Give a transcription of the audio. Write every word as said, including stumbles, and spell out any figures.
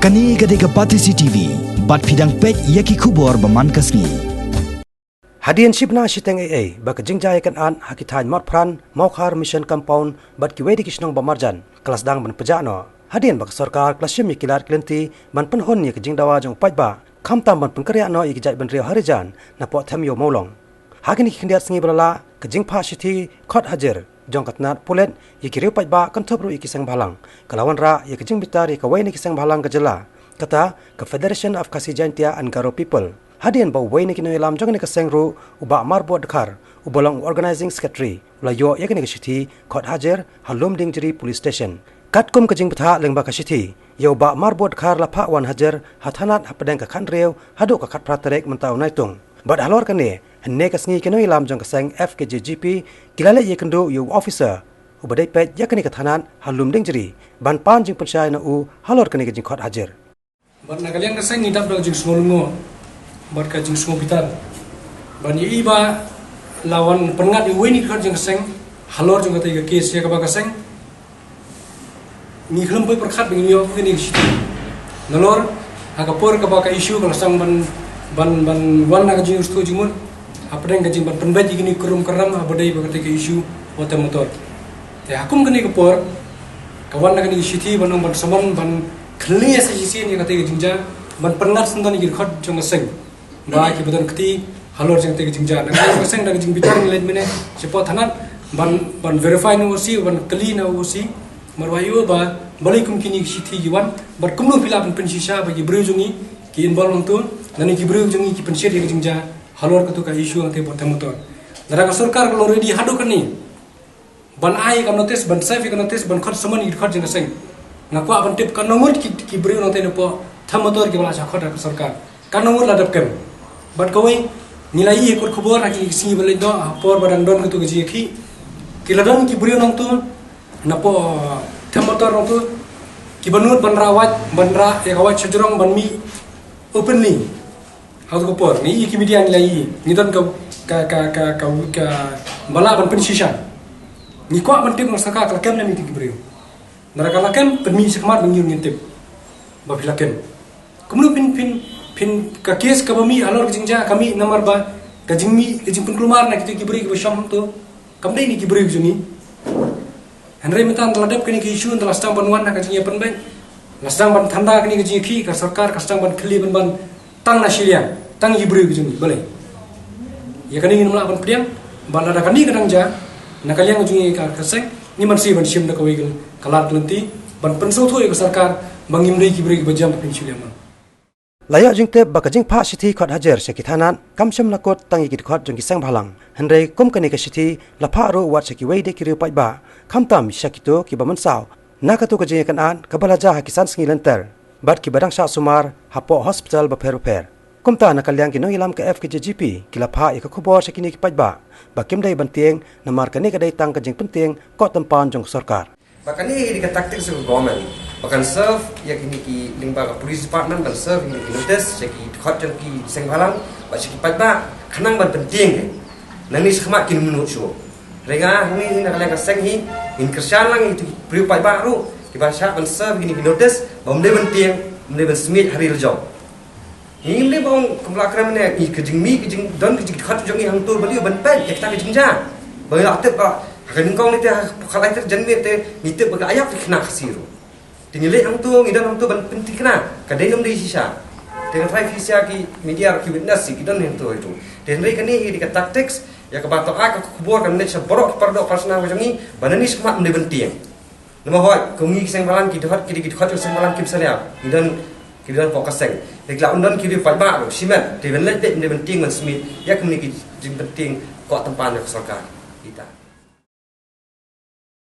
Kane ka dei ka Batesi T V, bad phi dang peit ïa ki khubor ba man ka sngi. Hadien shi bnai shiteng ei ei ba ka jingjia ïa ka kynad ha ki thaiñ Marphan, Mawkhar Mission Compound bad kiwei de ki shnong ba marjan ka la sdang ban pjah noh. Hadien ba ka sorkar ka la shim ïa ki lad ki lynti ban pynhun ïa ka jingdawa jong u paidbah, khamtam ban pynkyrïah noh ïa ki jaitbynriew ha Rijan napoh Them Ïew Mawlong. Ha kine ki khyndiat sngi ba la lah, ka jingphah shithi khot hajir jong ka tnat pulit ïa ki riew paidbah kynthup ruh ïa ki seng bhalang ka la wanrah ïa ka jingbitar ïa kawei na ki seng bhalang ka jylla, kata ka Federation of Khasi Jaintia and Garo People. Hadien ba uwei na ki nongïalam jong kane ka seng ruh, u Bah Marbot Dkhar, uba long u Organizing Secretary, u la ïoh ïa kane ka shithi khot hajir ha Lumdiengjri Police Station. Katkum ka jingbthah lyngba ka shithi, ïa u Bah Marbot Dkhar la phah wan hajir ha thanat hapdeng ka khathynriew haduh ka khatphra tarik mynta u Naitung. Bad halor kane, hynne ka sngi ki nongïalam jong ka seng F K J G P ki la leit ïakynduh ïa u officer uba dei peit ïa kane ka thanat ha Lumdiengjri ban pan jingpynshai na u halor kane ka jingkhot hajir. Bad na ka liang ka seng ngi dap da ka jingsngew lyngngoh bad ka jingsngew bitar. Bad ngi i ba la wan pynngat ïa uwei na ki dkhot jong ka seng halor jong katei ka case ïa kaba ka seng ngi khlem poi pyrkhat ba ngin ïoh kane ka shithi. Nalor ha ka por kaba ka issue ka la sdang ban, ban, ban wan na ka jingïasngewthuh jingmut hapdeng ka jingban pynbeit ïa kine ki kyrrum kyrram haba dei ba katei ka issue Them Motor. Te ha kum kane ka por ka wan na kane ka shithi ban ong ban samon ban kylli sa shisien ïa katei ka jingjia, ban pynngat sngewdon ïa ki dkhot jong ka seng ba kiba don kti halor jong katei ka jingjia. Na ka seng da ka jingbitar ngi leit mynne shapoh thanat ban, ban verify na u O C, ban kylli na u O C marwei ïa u ba balei kum kine ki shithi ki wan bad kumno phi lah ban pynshisha ba ki briew jong ngi ki involve hangto, lane ki briew jong ngi ki pynshit ïa ka jingjia halor kato ka issue hangtei hapoh Them Motor. Lada ka sorkar ka long ready haduh kane ban ai ka notice, ban serve ka notice, ban khot samon ïa ki dkhot jong ka seng, nga kwah ban tip katno ngut ki, ki briew nangtei napoh Them Motor kiba la shah khot da ka sorkar. Katno ngut la dep kem. Bad kawei, ngi la ïohi ha kot khubor ha kine ki sngi ba la leit noh ha por ba dang don kato ka jingïakhih, ki la don ki briew nangto napoh Them Motor nangto kiba nud ban rah wait, ban rah ïa ka wait shajrong ban mih openly. Ha kato ka por ngi ïohi ki media ngi la ïohi, ngi don ka, ka, ka, ka, ka, kaba lah ban pynshisha. Ngi kwah ban tip na ka sorkar ka la kem ne em ïa kito ki briew. Lada ka la kem, pynmih shakhmat ba ngi ruh ngin tip ba phi la kem. Kumno phin, phin, phin, ka case kaba mih halor ka jingjia ka mih namar ba ka jingmih, ka jingpynkulmar na kito ki briew kiba shong hangto kam dei na ki briew jong ngi. Hynrei mynta ynda la dep kane ka issue, ynda la sdang ban wan ha ka jingïapynbeit, la sdang ban tanda kane ka jingïakhih, ka sorkar ka sdang ban kylli ban ban tang na shiliang, tang ïa ki briew ki jong ngi, balei? Ïa kane ngim lah ban pdiang. Bad lada kane ka dang jia na ka liang ka jong ngi ka, ka seng, ngim banse ban shim da kawei ka lad ka lynti ban pynsngewthuh ïa ka sorkar ba ngim dei ki briew kiba jem ha pdeng shiliang. La ïoh jingtip ba ka jingphah shithi khot hajir sha ki thanat kam shym la kut tang ïa ki dkhot jong ki seng bhalang, hynrei kum kane ka shithi la phah ruh wat sha kiwei de ki riew paidbah, khamtam sha kito kiba mynsaw na kato ka jingïakynad kaba la jia ha ki san sngi lynter bad kiba dang shah sumar hapoh hospital bapher bapher. Kumta na ka liang ki nongïalam ka F K J G P ki la phah ïa ka khubor sha kine ki paidbah ba kim dei ban tieng, namar kane ka dei tang ka jingpyntieng koh tympan jong ka sorkar. Ba kane hi ka tactics ka government ba kan serve ïa kine ki, lyngba ka police department, ban serve ïa kine ki notice sha ki dkhot jong ki seng bhalang bad sha ki paidbah khnang ban pyntieng. Nangne shakhmat kin mut shuh. Hynrei hangne hi na ka liang ka seng hi ngin kyrshan lang ïa ki briew paidbah ruh kiba shah ban serve ïa kine ki notice ba ym dei ban tieng, ym dei ban smiej ha ri la jong. Ngim dei ba ong kumba la kren mynne, ïa ka jingmih, ka jingdon ka jingkhot jong ngi hangto, balei ban peit ïa kata ka jingjia. Ba ngi la tip ba ha ka nyngkong lei te, ha ka lai tarik janmiet te ngi tip ba ka la ïap ki khynnah Khasi ruh. Te ngi leit hangto, ngi don hangto ban pynthikna ka dei ne ym dei shisha. Te nga tharai phi sha ki media ruh ki witness, ki don hangto ïa tu. Te hynrei kane hi dei ka tactics ïa kaba to ai ka khubor, kan leit sha baroh ki pardoh parsnam ka jong ngi ba nangne shakhmat ym dei ban tieng. Namar hooid, kum ngi ki seng bhalang, ki dkhot, ki, ki dkhot jong seng bhalang kim salia, ki don, ki don hapoh ka seng. Te ki la, ym don ki riew paidbah ruh shimet, te ban leit beit, ym dei ban tieng ban smiej ïa kumne ki jingpyntieng koh tympan jong ka sorkar. Kita.